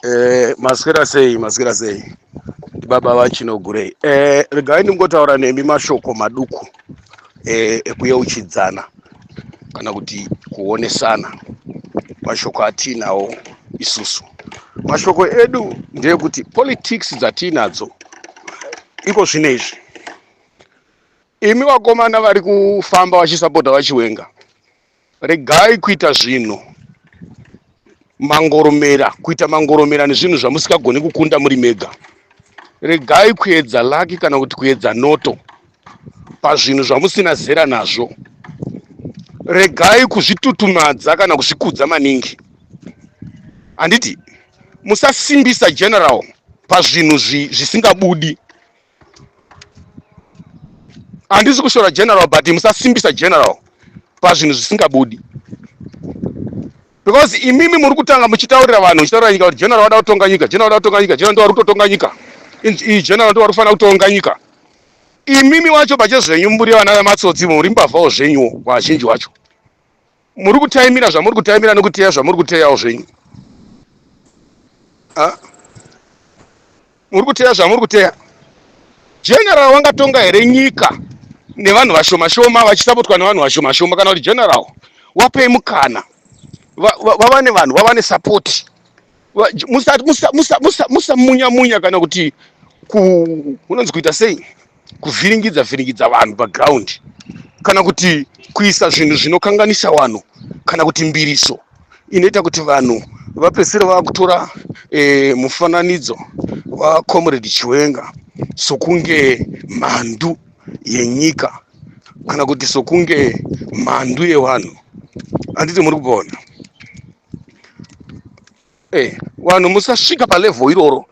Eh, maswera sei, maswera sei. Ndibaba vaChinogurei. Eh, regai ndingotaura nemi mashoko maduku eh, ekuyeuchidzana kana kuti kuonesana mashoko atiinawo isusu. Mashoko edu ndeyekuti politics dzatiinadzo iko zvino izvi imi vakomana vari kufamba vachisapota vaChiwenga Regai kuita zvinhu mangoromera, kuita mangoromera nezvinhu zvamusikagoni kukunda muri mega. Regai kuedza laki kana kuti kuedza noto pazvinhu zvamusina zera nazvo. Regai kuzvitutumadza kana kuzvikudza maningi. Handiti musasimbisa general pazvinhu zvisingabudi. Handisi kushora general but musasimbisa general pazvinhu zvisingabudi because imimi muri kutanga muchitaurira vanhu muchitaurira nyika kuti general vada kutonga nyika, general vada kutonga nyika, general ndo vari kutotonga nyika, iyi general ndo vari kufanira kutonga nyika. Imimi wacho pachezvenyu muri vana vematsotsi, muri mbavhawo zvenyuwo vazhinji wacho muri kutaimira zvamuri kutaimira nekuteya zvamuri kuteyawo zvenyu. Muri kuteya zvamuri kuteya. General wangatonga here nyika nevanhu vashoma shoma vachisapotwa nevanhu vashoma shoma kana kuti general wapei mukana vava nevanhu vava nesapoti musamunya munya kana kuti kunonzi kuita sei kuvhiringidza vhiringidza vanhu paground kana kuti kuisa zvinhu zvinokanganisa vanhu kana kuti mbiriso inoita kuti vanhu vapedzisire vakutora e, mufananidzo wacomrade Chiwenga sokunge mhandu yenyika kana kuti sokunge mhandu yevanhu. Handiti muri kuona? Eh, vanhu musasvika palevel iroro.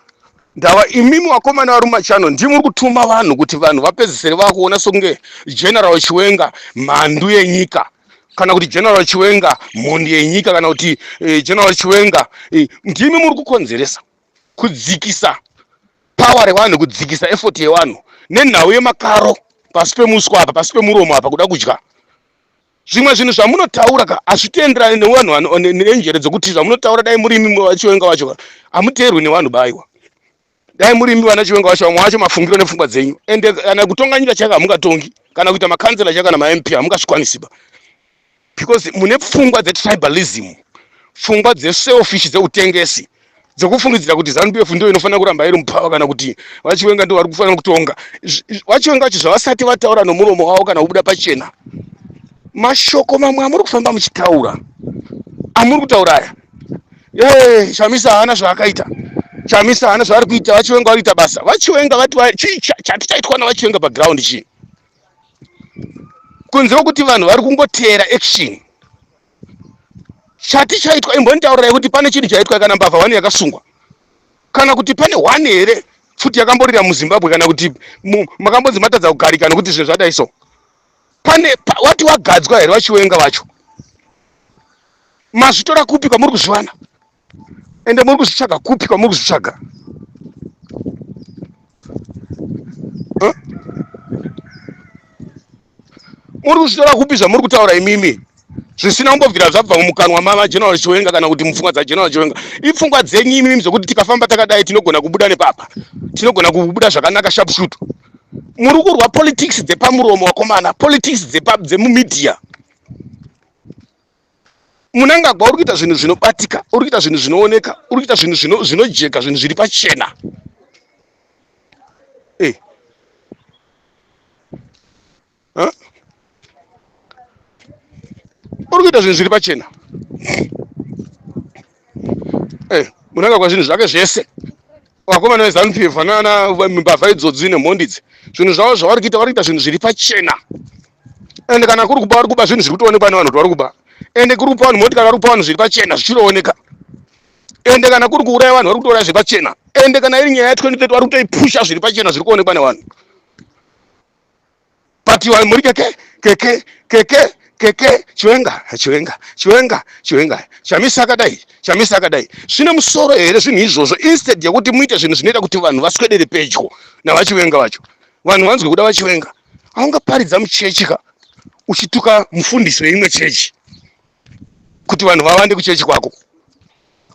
Ndava imimi vakomana vari mumachano ndimi muri kutuma vanhu kuti vanhu vapedzisire vakuona sokunge General Chiwenga mhandu yenyika kana kuti General Chiwenga mhondi yenyika kana kuti eh, General Chiwenga eh, ndimi muri kukonzeresa kudzikisa power revanhu, kudzikisa effort yevanhu nenhau yemakaro pasi pemuswa apa, pasi pemuromo apa, kuda kudya. Zvimwe zvinhu zvamunotaura ka hazvitenderani nevanhu nenjere dzekuti zvamunotaura dai murimi vaChiwenga vacho ka hamuteerwi nevanhu baiwa. Dai murimi vana Chiwenga vacho vamwe vacho mafungiro nepfungwa dzenyu ende kana kutonga nyika chaka hamungatongi kana kuita makanzela chaka kana maMP hamungazvikwanisi ba because mune pfungwa dzetribalism, pfungwa dzeselfish dzeutengesi dzekufungidzira kuti Zanu PF ndiyo inofanira kuramba iri mupower kana kuti vaChiwenga ndivo vari kufanira kutonga. VaChiwenga vacho zvavasati vataura nomuromo wavo kana kubuda pachena, mashoko mamwe amuri kufamba muchitaura amuri kutaura aya hey, Chamisa haana zvaakaita, Chamisa haana zvaari kuita, vaChiwenga vari kuita basa. VaChiwenga vati chii chati chaitwa naVaChiwenga paground chii kunze kwekuti vanhu vari kungoteera action Chati chaitwa imbonditaurirai kuti pane chinhu chaitwa kana mbavha one yakasungwa kana kuti pane one here pfuti yakamborira muZimbabwe kana kuti makambonzi matadza kugarika nokuti zvinhu zvadai so pane pa, wati wagadzwa here vaChiwenga vacho mazvitora kupi kwamuri kuzviwana ende muri kuzvitsvaga kupi kwamuri kuzvitsvaga huh? Muri kuzvitora kupi zvamuri kutaura imimi zvisina kumbobvira zvabva mumukanwa mava General Chiwenga kana kuti mupfungwa dzaGeneral Chiwenga? Ipfungwa dzenyu imimi dzokuti tikafamba takadai tinogona kubuda nepapa, tinogona kubuda zvakanaka sharp shoot. Muri kurwa politics dzepamuromo wakomana, politics dzemumedia. Munangagwa uri kuita zvinhu zvinobatika, uri kuita zvinhu zvinooneka, uri kuita zvinhu zvinojeka, zvinhu zviri pachena. Eh. Huh? Uri kuita zvinhu zviri pachena. Eh, Munangagwa zvinhu zvake zvese. Vakomana veZanu PF nana mbavha idzodzi nemhondi idzi. Zvinhu zvavo zvavari kuita vari kuita zvinhu zviri pachena. Ende kana kuri kuba vari kuba zvinhu zviri kutoonekwa nevanhu kuti vari kuba. Ende kuri kupa vanhu motikari vari kupa vanhu zviri pachena zvichitooneka. Ende kana kuri kuuraya vanhu vari kutouraya zviri pachena. Ende kana iri nyaya ya 2030 vari kutoipusha zviri pachena zviri kuonekwa nevanhu. But you are muri keke keke keke keke Chiwenga Chiwenga Chiwenga Chiwenga Chamisa akadai Chamisa akadai. Zvine musoro here zvinhu izvozvo instead yekuti muite zvinhu zvinoita kuti vanhu vaswedere pedyo navaChiwenga vacho, vanhu vanzwe kuda vaChiwenga. Haungaparidza muchechi ka uchituka mufundisi weimwe chechi kuti vanhu vawande kuchechi kwako.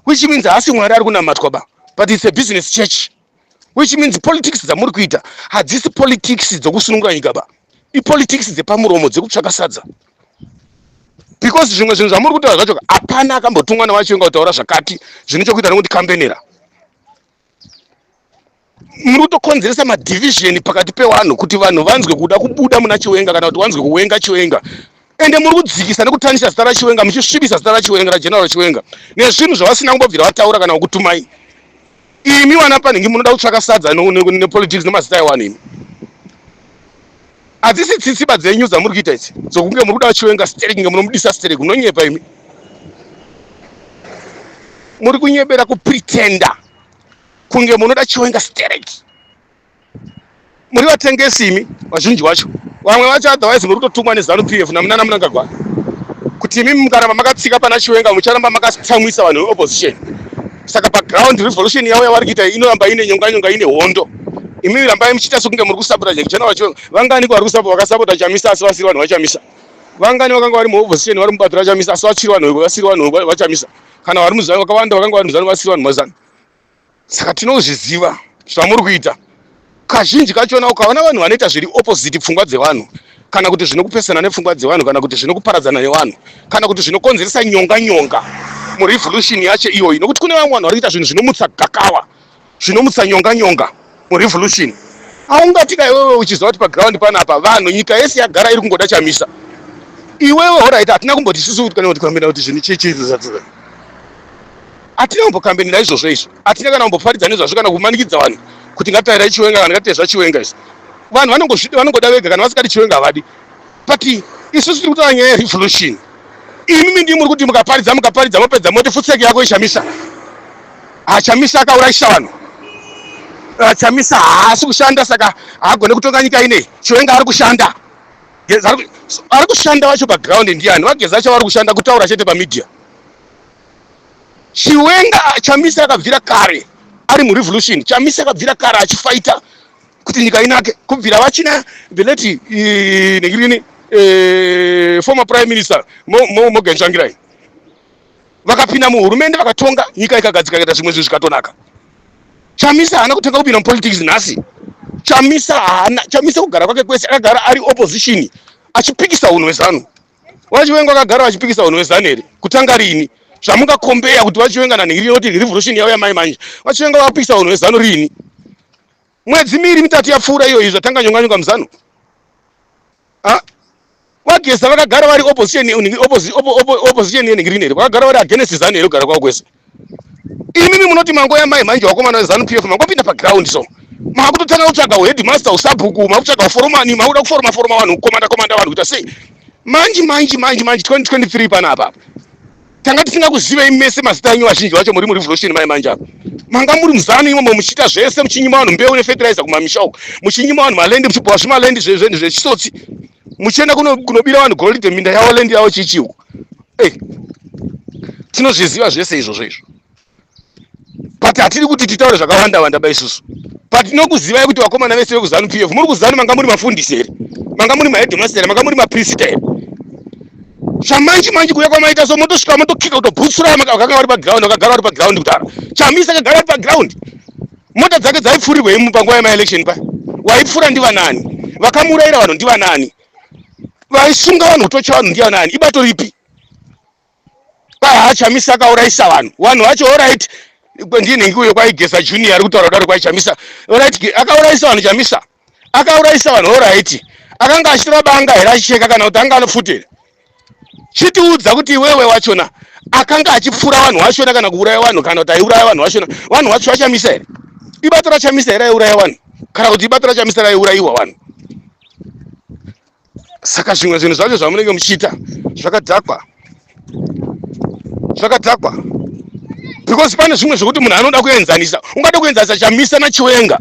Which means haasi Mwari ari kunamatwa ba, but it's a business church. Which means politics dzamuri kuita hadzisi politics dzokusunungura nyika ba, ipolitics dzepamuromo dzekutsvaka sadza. Because zvimwe zvinhu zvamuri kutaura zvacho, hapana akambotumwa naVaChiwenga kutaura zvakati zvine chokuita nekuti kambenera. Muri kutokonzeresa madivision pakati pevanhu, kuti vanhu vanzwe kuda kubuda muna Chiwenga kana kuti vanzwe kuwenga Chiwenga. Ende muri kudzikisa nekutanisa zita raChiwenga, muchisvibisa zita raChiwenga, raGeneral Chiwenga, nezvinhu zvavasina kumbobvira vataura kana kukutumai. Imi vana panhingi munoda kutsvaka sadza nepolitics nemazita evanhu. Imi hadzisi tsitsiba dzenyu dzamuri kuita idzi, dzokunge muri kuda Chiwenga stereki, nge munomudisa stereki. Munonyepa imi, muri kunyebera kupretenda kunge munoda Chiwenga stereki. Muri vatengesi imi vazhinji vacho, vamwe vacho. Otherwise muri kutotumwa neZANU PF namunana Mnangagwa kuti imi mukaramba makatsika pana Chiwenga, mucharamba makatsamwisa vanhu veopposition. Saka paground revolution yavo yavari kuita inoramba ine nyonga nyonga, ine hondo. Imi rambai muchiita sekunge muri kusapota General Chiwenga. Vangani vari vakasapota Chamisa asi vasiri vanhu vaChamisa? Vangani vakanga vari muopposition, vari mubato raChamisa, asi vasiri vanhu vaChamisa? Kana vari muZANU, vakawanda vakanga vari muZANU vasiri vanhu vaZANU. Saka tinozviziva zvamuri kuita. Kazhinji kachona ukaona vanhu vanoita zviri opposite pfungwa dzevanhu, kana kuti zvinokupesana nepfungwa dzevanhu, kana kuti zvinokuparadzana nevanhu, kana kuti zvinokonzeresa nyonga nyonga murevolution yacho iyoyi, nokuti kune vamwe vanhu vari kuita zvinhu zvinomutsa gakava, zvinomutsa nyonga nyonga murevolution, haungati ka iwewe uchiziva kuti paground panapa vanhu, nyika yese yagara iri kungoda Chamisa. Iwewe, alright, hatina kumboti isusu kana kuti kambena kuti zvinhu chichi, hatina kumbokambenera izvozvo izvo, hatina kana kumboparidza nezvazvo kana kumanikidza vanhu kuti ngatairai Chiwenga kana ngatitezva Chiwenga. Izvo vanhu vanongozvida, vanongoda vega. Kana vasikadi Chiwenga, havadi. But isusu tiri kutaura nyaya yerevolution. Imimi ndii muri kuti mukaparidza, mukaparidza, mopedza moti futseki yako iChamisa. HaChamisa akaurayisa vanhu, Chamisa haasi kushanda, saka haagone kutonga nyika inei. Chiwenga ari kushanda, ari kushanda vacho paground ndiani? VaGeza vacho vari kushanda kutaura chete pamedia. Chiwenga, Chamisa akabvira kare ari murevolution. Chamisa akabvira kare achifaita kuti nyika inake, kubvira vachina the late negirini former Prime Minister Morgan Tsvangirai. Vakapinda muhurumende, vakatonga nyika, ikagadzika, ikaita zvimwe zvinhu zvikatonaka. Chamisa haana kutanga kupinda mupolitics nhasi. Chamisa haana, Chamisa kugara kwake kwese akagara ari opposition, achipikisa unhu hweZANU. VaChiwenga vakagara vachipikisa unhu hweZANU here? Kutanga rini zvamungakombeya kuti vaChiwenga nanhingiri kuti revolution yavo yamai manje? VaChiwenga vakapikisa unhu hweZANU rini? Mwedzi miiri mitatu yapfuura iyoyi zvatanga nyonga nyonga muZANU. VaGeza vakagara vari opposition, opposition yenhingirini here? Vakagara vari against ZANU here kugara kwavo kwese? Imimi munoti mangoya mai manje, vakomana veZANU PF, mangopinda paground, so makutotanga kutsvaga uheadmaster, usabhuku, makutsvaga uforomani, makuda kuforoma foroma vanhu, kukomanda komanda vanhu, kuita sei manji manji manji manji 2023 panapa tanga tisingakuzivei mese mazita enyu. Vazhinji vacho muri murevolution mai manje apa manga muri muZANU imomo, muchiita zvese, muchinyima vanhu mbeu nefertilizer kumamisha uko, muchinyima vanhu malendi, muchipuwa zvimalendi zvechisotsi, muchienda kunobira vanhu goridhe, minda yavo, lendi yavo, chichi uko. Ei, tinozviziva zvese izvozvo izvo, but hatiri kuti titaure zvakawanda wanda ba isusu. But tinokuzivai kuti vakomana vese vekuZANU PF muri kuZANU, manga muri mafundisi here? Manga muri maheadmaster? Manga muri maprista here? Zvamanji manji kuuya kwamaita so, motosvika motokika kutobhutsura vakanga vari paground, vakagara vari paground kudaro. Chamisa akagara ari paground. Mota dzake dzaipfurirwei panguva yemaelection? Pa waipfura ndivanani? Vakamurayira vanhu ndivanani? Vaisunga vanhu, kutocha vanhu ndivanani? Ibato ripi? Kwai Chamisa akaurayisa vanhu. Vanhu vacho, alright, ndinhingi uyo kwaigeza Junior ari kutaura kudaro, kwaiChamisa, alright, akaurayisa vanhu. Chamisa akaurayisa vanhu, alright. Akanga achitora banga here achicheka, kana kuti anga anopfuta here? Chitiudza kuti iwewe wachona akanga achipfura vanhu vachona kana kuuraya vanhu, kana kuti aiuraya vanhu vachona, vanhu vacho vaChamisa here? Ibato raChamisa here aiuraya vanhu, kana kuti ibato raChamisa raiurayiwa vanhu? Saka zvimwe zvinhu zvacho zvamunenge muchiita zvakadhakwa, zvakadhakwa, because pane zvimwe zvekuti munhu anoda kuenzanisa. Ungada kuenzanisa Chamisa naChiwenga,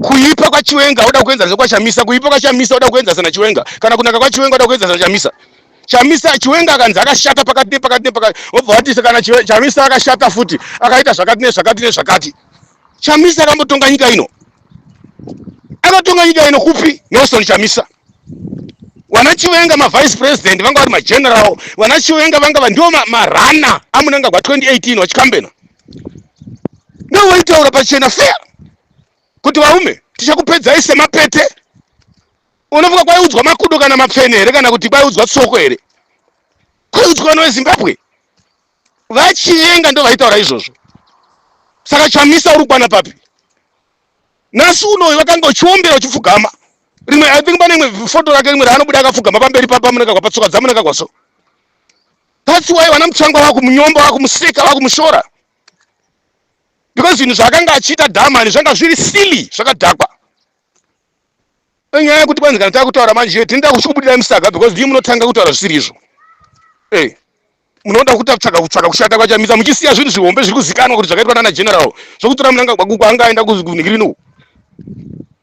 kuipa kwaChiwenga uda kuenzanisa kwaChamisa, kuipa kwaChamisa uda kuenzanisa naChiwenga, kana kunaka kwaChiwenga uda kuenzanisa naChamisa. Chamisa, Chiwenga akanzi akashata pakati nepakati nepakati, wobva watisa kana Chamisa akashata futi, akaita zvakati nezvakati nezvakati. Chamisa akambotonga nyika ino? Akatonga nyika ino kupi Nelson Chamisa? Vana Chiwenga mavice president vanga vari mageneral. Vana Chiwenga vanga ndivo marana aMnangagwa 2018 vachikambena. Ndovaitaura pachena fair kuti varume tichakupedzai semapete. Unofunga kwaiudzwa makudo kana mapfene here kana kuti kwaiudzwa tsoko here? Kwaiudzwa vana veZimbabwe. Vachivenga ndovaitaura izvozvo. Saka Chamisa uri kukwana papi? Nhasi unoyu vakanga uchiombera uchipfugama. Rimwe I think pane imwe foto rake rimwe raanobuda akapfugama pamberi papa Mnangagwa patsoka dzaMnangagwa so. That's why vana Mutsvangwa vakumunyomba vakumuseka vakumushora. Because zvinhu zvaakanga achiita Dhamani zvanga zviri silly zvakadhakwa. Nyaya yekuti kwanzi kana takutaura manje tinoda kuchikubudirai musaga because ndii munotanga kutaura zvisiri izvo. Eh. Munoda kutsvaga kutsvaga kushata kwaChamisa muchisiya zvinhu zvihombe zviri kuzikanwa kuti zvakaitwa nana general zvokutora Mnangagwa kwaanga aenda kunhingirino uku.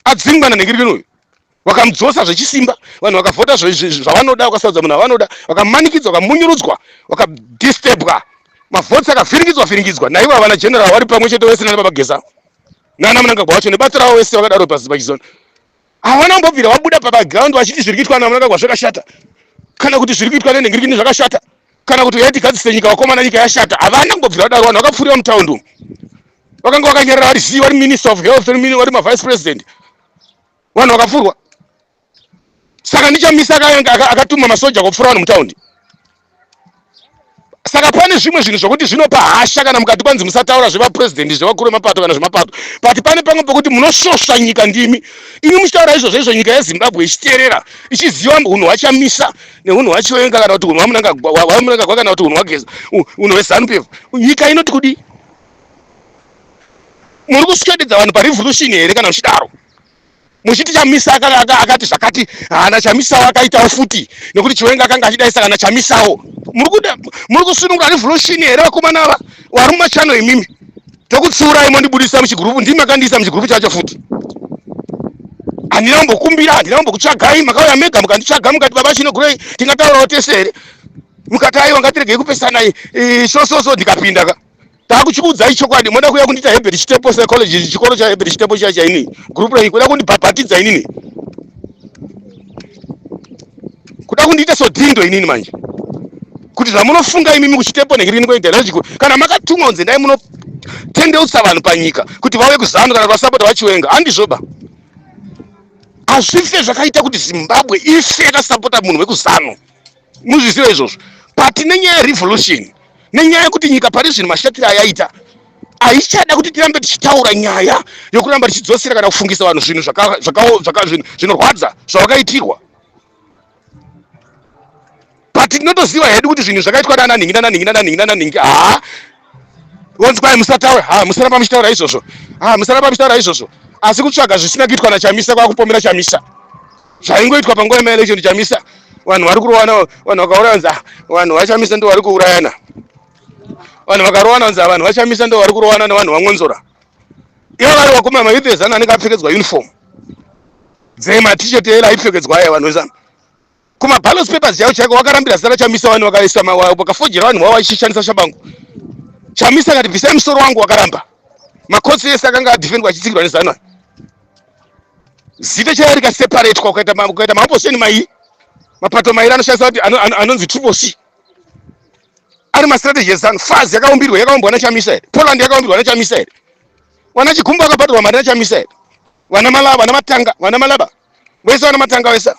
Adzingwa nanhingirino uyu. Vakamudzosa zvechisimba, vanhu vakavhota zvavanoda, vakasarudza munhu avanoda, vakamanikidzwa, vakamunyurudzwa, vakadisturbwa. Mavhotsi akavhiringidzwa vhiringidzwa naivo vana general vari pamwe chete vese nana baba Geza nana Mnangagwa wacho nebato ravo vese vakadaro pachizona. Havana kumbobvira vabuda pabackground vachiti zviri kuitwa naMnangagwa zvakashata kana kuti zviri kuitwa nenhingirikini zvakashata kana kuti uyai tigadzise nyika vakomana nyika yashata. Havana kumbobvira vadaro. Vanhu vakapfurira mutaundi umu vakanga vakanyarara vari zii vari minister of health vari mavice president vanhu vakapfurwa. Saka ndiChamisa akatuma masoja kupfura vanhu mutaundi. Saka pane zvimwe zvinhu zvokuti zvinopa hasha kana mukati kwanzi musataura zvevapurezidendi zvevakuru vemapato kana zvemapato, but pane pamwe pokuti munosvosva nyika ndimi imi muchitaura izvozvo izvo nyika yeZimbabwe ichiteerera ichiziva unhu hwaChamisa neunhu hwaChiwenga kana kuti unhu hwaMnangagwa kana kuti unhu hwaGeza unhu hweZanu PF. Nyika inoti kudii? Muri kuswededza vanhu parevolution here kana muchidaro? Muchiti Chamisa akati zvakati, haana Chamisawo akaitawo futi nekuti Chiwenga akanga achidai saka naChamisawo. Muri kusunungura revolution here vakomana ava vari mumachano imimi? Tokutsiurai mondibudisa muchigurupu, ndimi makandiisa muchigurupu chacho futi. Handina kumbokumbira, handina kumbokutsvagai, makauya mega mukanditsvaga mukati baba Chinogurei tingataurawo tese here? Mukati aiwa ngatiregei kupesana so so so, ndikapinda ka. Takuchikuudzai chokwadi, moda kuuya kundiita Herbert Chitepo psychology, chikoro cha Herbert Chitepo chiya cha inini. Group renyu kuda kundibhabhatidza inini. Kuda kundiita sodhindo inini manje. Kuti zvamunofunga imimi kuChitepo negirini kuita logic kana makatumwa kunzi ndai munotendeutsa vanhu panyika kuti vauye kuZanu kana vasapota vaChiwenga. Handizvoba. Hazvife zvakaita kuti Zimbabwe ife yakasapota munhu wekuZanu. Muzviziva izvozvo. But nenyaya yerevolution, nenyaya yekuti nyika pari zvino mashatiro ayaita, haichada kuti tirambe tichitaura nyaya yokuramba tichidzosera kana kufungisa vanhu zvinhu zvinorwadza zvavakaitirwa. But tinotoziva hedu kuti zvinhu zvakaitwa nana nhingi nana nhingi nana nhingi nana nhingi. Haa, vonzi kwai musataura, haa musaramba muchitaura izvozvo, haa musaramba muchitaura izvozvo. Asi kutsvaga zvisina kuitwa naChamisa kwakupomera Chamisa. Zvaingoitwa panguva yemaelection Chamisa, vanhu vari kurowana, vanhu vakauraya nzi vanhu vaChamisa ndo vari kuurayana, vanhu vakarowana nzi vanhu vaChamisa ndo vari kurowana nevanhu vaMwonzora. Ivo vari vakoma mayouth eZanu anenge apfekedzwa uniform dzematicheti ela aipfekedzwa aya vanhu veZanu kumaballot papers chaiwo chaiko vakarambira zita raChamisa, vanhu vakaisa vakafojera vanhu vavo vachishandisa Shabangu. Chamisa akati bvisai musoro wangu, wakaramba. Makotsi ese akanga adefendwa achitsigirwa neZanu. Zita chaiyo rikaseparatwa ukaita maopposition mai mapato mairi anoshandisa kuti anonzi triple C ari mastrategy eZanu. FAZ yakaumbirwa yakaumbwa naChamisa here? Poland yakaumbirwa naChamisa here? Vana Chigumbu vakabhadharwa mari naChamisa here? Vana Malaba, vana Matanga, vana Malaba vese, vana Matanga vese.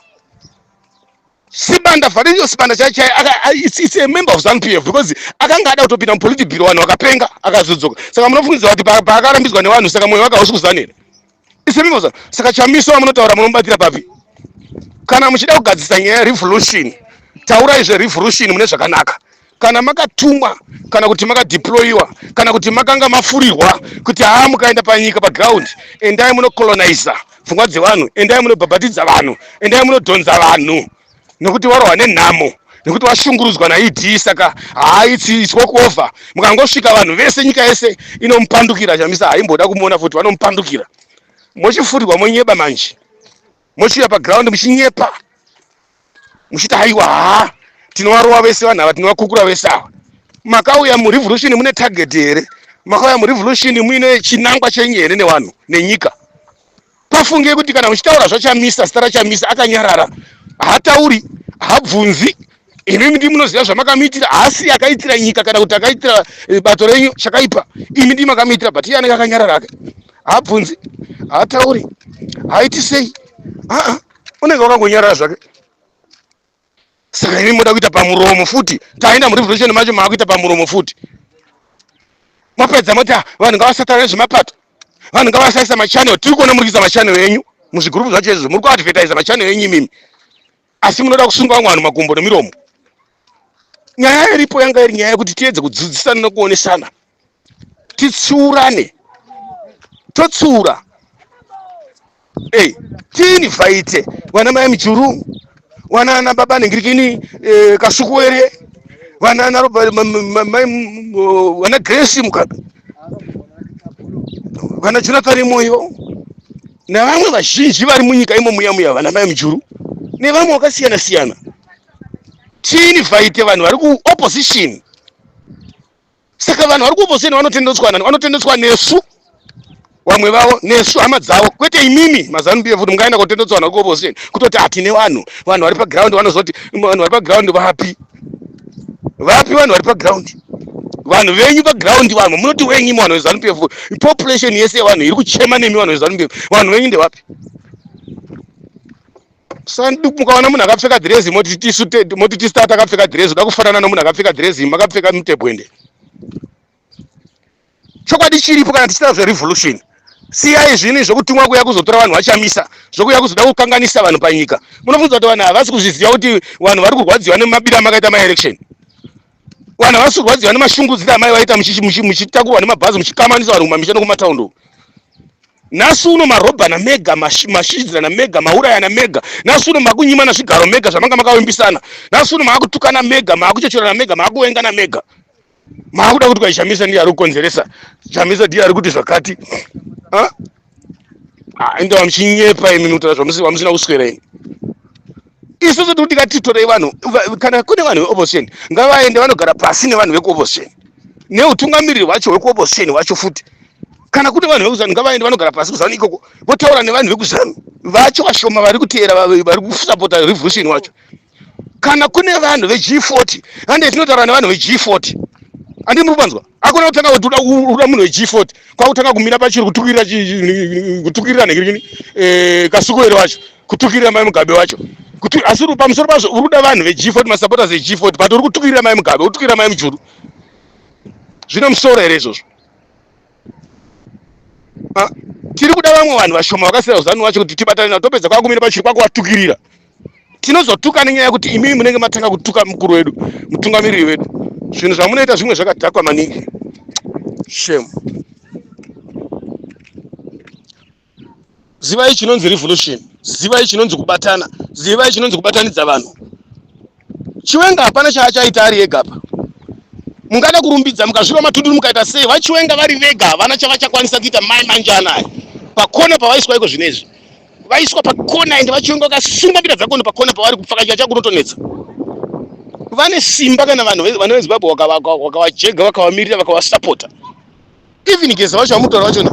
Sibanda Valencio Sibanda chai chai it's a member of ZANU PF because akanga ada kutopinda mupolitiburo, vanhu vakapenga akazodzoka. Saka munofungidzira kuti paakarambidzwa nevanhu saka mwoyo wake hausi kuZANU here? It's a member of ZANU. Saka Chamisa wamunotaura munomubatira papi? Kana muchida kugadzisa nyaya yerevolution, taurai zverevolution mune zvakanaka. Kana makatumwa kana kuti makadeployiwa kana kuti makanga mafurirwa kuti haa mukaenda panyika paground, endai munocoloniza pfungwa dzevanhu, endai munobhabhatidza vanhu, endai munodhonza vanhu nekuti varohwa nenhamo, nekuti vashungurudzwa naED, saka haa it's walk over. Mukangosvika vanhu vese, nyika yese inomupandukira. Chamisa haimboda kumuona futi, vanomupandukira. Mochifurirwa monyeba manje, mochiuya paground muchinyepa muchiti haiwa haa tinovarova vese vanhu ava, tinovakukura vese ava. Makauya murevolution mune target here? Makauya murevolution muine chinangwa chenyu here nevanhu nenyika? Pafunge kuti kana muchitaura zvaChamisa, zita raChamisa akanyarara, haatauri, haabvunzi. Imimi ndi munoziva zvamakamuitira, haasi akaitira nyika kana kuti akaitira eh, bato renyu chakaipa. Imi ndi makamuitira, but iye anenge akanyarara ake, haabvunzi, haatauri, haaiti sei, aa unenge wakangonyarara zvake. Saka imi moda kuita pamuromo futi, taenda murevolution macho maakuita pamuromo futi. Mapedza moti ah, vanhu ngavasataura nezvemapato, vanhu ngavasaisa machannel. Tiri kuona muri kuisa machannel enyu muzvigurupu zvacho izvo, muri kuadvertisa machannel enyu imimi, asi munoda kusunga vamwe vanhu makumbo nemiromo. Nyaya iripo yanga iri nyaya yekuti tiedze kudzidzisana nekuonesana, titsiurane, totsiura. Hey, tiinvite vana mai Mujuru, vana ana baba Nengirikini, eh, Kasukuwere, vana ana mai vana Grace Mugabe, vana Jonathan Moyo nevamwe vazhinji vari munyika imo muya muya, vana mai Mujuru nevamwe vakasiyana siyana. Tiinvite vanhu vari kuopposition. Saka vanhu vari kuopposition vanotendeutswa nani? Vanotendeutswa nesu, vamwe vavo nesu hama dzavo, kwete imimi maZANU PF kuti mungaenda kotendeutswa vanhu vari kuopposition kutoti hatine vanhu, vanhu vari paground. Vanozoti vanhu vari paground vapi? Vapi vanhu vari paground? Vanhu venyu paground, vanhu munoti wenyu vanhu veZANU PF, population yese yevanhu iri kuchema nemi vanhu veZANU PF, vanhu venyu ndevapi? Sandi mukaona munhu akapfeka dhirezi moti tisu moti tisu takapfeka dhirezi, uda kufanana nomunhu akapfeka dhirezi, makapfeka mutebwende. Chokwadi chiripo, kana tichitaura zverevolution, siyai zvinhu zvokutumwa kuya kuzotora vanhu vachamisa, zvokuya kuzoda kukanganisa vanhu panyika. Munofunza kuti vanhu havasi kuzviziva kuti vanhu vari kurwadziwa nemabira amakaita maelection? Vanhu havasi kurwadziwa nemashungudziro amai vaita muchitakurwa nemabhazi, muchikamanisa vanhu kumamisha nokumataundi uku? Nhasi uno marobhana mega, mashidzirana mega, maurayana mega. Nhasi uno makunyimana zvigaro mega zvamanga makavimbisana. Nhasi uno maakutukana mega, maakuchochorana mega, maakuvengana mega, maakuda kuti kwaichamisa ndiye ari kukonzeresa, Chamisa ndiye ari kuti zvakati. Inda muchinyepa imi, kutaura zvamusina kuswera imi. Isusu tiri kuti ngatitorei vanhu. Kana kune vanhu veopposition, ngavaende vanogara pasi nevanhu vekuopposition neutungamiriri hwacho hwekuopposition hwacho futi. Kana kune vanhu vekuZANU, ngavaende vanogara pasi kuZANU ikoko, votaura nevanhu vekuZANU vacho vashoma vari kuteera, vari kusapota revolution wacho. Kana kune vanhu veG40, hande tinotaura nevanhu veG40. Handi muri kupanzwa? Hakuna kutanga kuti uda munhu weG40 kwakutanga kumira pachiri kutukirira, kutukirira nhekirini, eh, Kasukuwere wacho, kutukirira mai Mugabe wacho. Asi pamusoro pazvo uri kuda vanhu veG40, masupporters eG40, but uri kutukirira mai Mugabe, uri kutukirira mai Mujuru. Zvine musoro here izvozvo? Tiri kuda vamwe vanhu vashoma vakasiyana kuZANU vacho kuti tibatane navo. Topedza kwakumira pachiri kwakuvatukirira. Tinozotuka nenyaya yekuti imimi munenge matanga kutuka mukuru wedu, mutungamiriri wedu. Zvinhu zvamunoita zvimwe zvakadhakwa maningi. Shame. Zivai chinonzi revolution, zivai chinonzi kubatana, zivai chinonzi kubatanidza vanhu. Chiwenga hapana chaachaita ari ega pa. Mungada kurumbidza mukazviva matunduru mukaita sei, vaChiwenga vari vega havana chavachakwanisa kuita. Mai manje anaya pakona pavaiswa iko zvinezvi, vaiswa pakona, ende vaChiwenga vakasungwa mbira dzakono pakona pavari, kupfakachika chakunotonetsa. Vane simba kana vanhu vana veZimbabwe wakavajega, vakavamirira, vakavasapota. Even Geza vacho vamutaura vachona,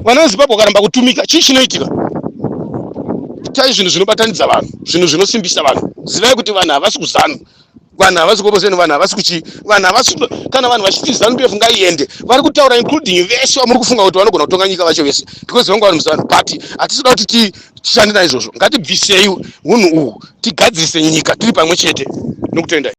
vana veZimbabwe vakaramba kutumika, chii chinoitika? Tai zvinhu zvinobatanidza vanhu, zvinhu zvinosimbisa vanhu. Zivai kuti vanhu havasi kuZANU, vanhu havasi kuopposition, vanhu havasi kuchii, vanhu havasi. Kana vanhu vachiti ZANU PF ngaiende, vari kutaura including vese vamuri kufunga kuti vanogona kutonga nyika vacho vese, because vanga vari muZANU. But hatisi kuda kuti tishande naizvozvo. Ngatibvisei unhu uhu, tigadzirise nyika tiri pamwe chete. Nokutendai.